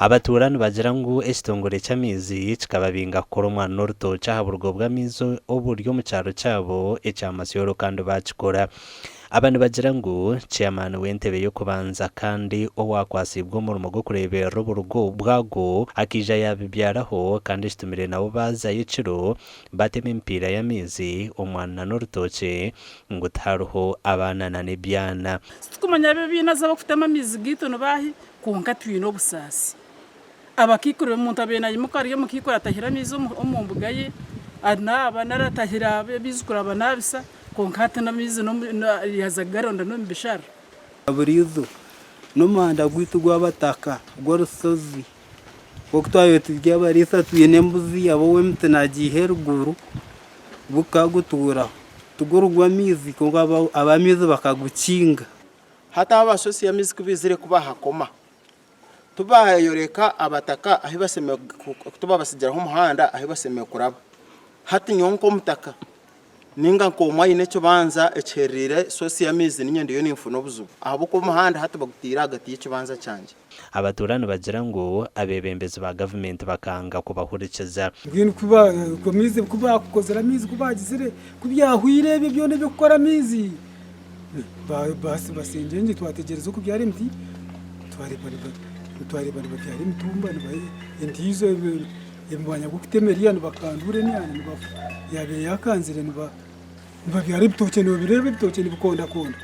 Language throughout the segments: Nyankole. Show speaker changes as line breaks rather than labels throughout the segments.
Abatuura nibagira ngu ekitongore ky'amaizi kikababinga kukora omwani n'orutookye aha burugo bw'amaizi oburi omu kyaro kyabo ekya Masyoro kandi baakikora. Aba nibagira ngu Chairman w'entebe y'okubanza kandi owakwatsiibwe omurimo gw'okureeberera oburugo bwago akaija yaabibyaraho kandi ekitumire nabo baazayo ekiro batema emipiira y'amaizi, omwani na n'orutookye ngu tihariho abaana na n'ebyana.
Titukumanya abu ebiine aza abakutema amaizi gaitu nibaahi Kwonka twine obusaasi. Abakaikuru, omuntu abaire naimuka ari omukaikuru atahire amaizi omu mbuga ye, anaaba nari atahire abaijukuru abanaabisa, kwonka hati n'amaizi yaaza kugaronda n'omu bishara.
Buriijo n'omuhanda gwaitu gw'abataka gw'orushozi nk'oku twabaire turi abariisa twine embuzi ab'ow'emiti naagiiha eruguru gukagutuuraho tiguri gw'amaizi kwonka ab'amaizi bakagukinga.
Hati abasosi y'amaizi ku baizire kubahakoma, tibayoreka abataka ahu bashemereire tibabatsigireho omuhanda ahu bashemereire kuraba. Hati nyowe nk'omutaka nainga nk'omwe aine ekibanja ekiherereire sosi y'amaizi niinye ndiyo ninfuna obuzibu ahabw'okuba omuhanda hati bagutaire ahagati y'ekibanja kyangye.
Abatuura nibagira ngu abeebembezi ba gavumenti bakanga kubahurikiza.
Mbwenu ku amaizi ku baakukozire amaizi ku baagizire ku byahweire ebyo byona eby'okukora amaizi basengyengye twategyereza okubyara emiti twareeba twareeba nibabyara emitumba endiijo omu mwanya gw'okutema eriya nibakandura emyanya yaabaire yaakanzire nibabyara ebitookye noobireeba ebitookye nibikondakonda.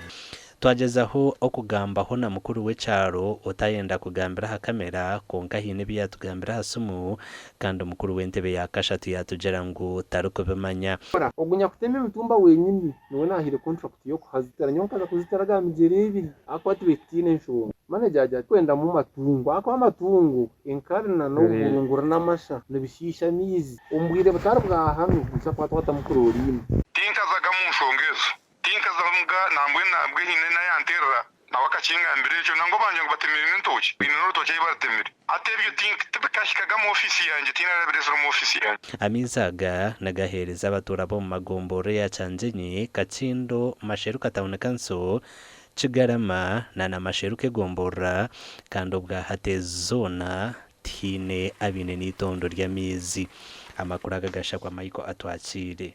Twagyezaho okugambaho na mukuru w'ekyaro otayenda kugambira aha kamera kwonka haine ebi yatugambira aha simu kandi omukuru w'entebe ya kashatu yatugira ngu tarikubimanya.
Ogu nyakutema emitumba wenyini niwe nahaire contract y'okuhazitera nyowe nkaza kuzitera aga migyera ebiri ahakuba tubaire tutiine nshonga. Manager agira ati Kwendamu matungo ahakuba amatungo, enkari na n'obuhurungura n'amasha nibishiisha amaizi. Omu bwire butari bwa hanu nituza kuba twatamu chlorine.
Tinkazaga mu nshonga ezo. Tinkazamuga nambwenu nabwe haine nayanterera nawe akakingambira ekyo nangwa bangye ngu batemire n'entookye baine n'orutookye ahi barutemire hati ebyo tibikahikaga omu ofiisi yangye tinarabirezire omu ofiisi yangye.
Amaizi aga nigaheereza abatuura b'omu magomborora eya Kyangyenyi, Kakindo, Masheruka Town Council, Kigarama na na Masheruka egomborora kandi obwahati ezi zoona tihaine abaine n'eitondo ry'amaizi. Amakuru aga gashakwa Michael Atwakiire.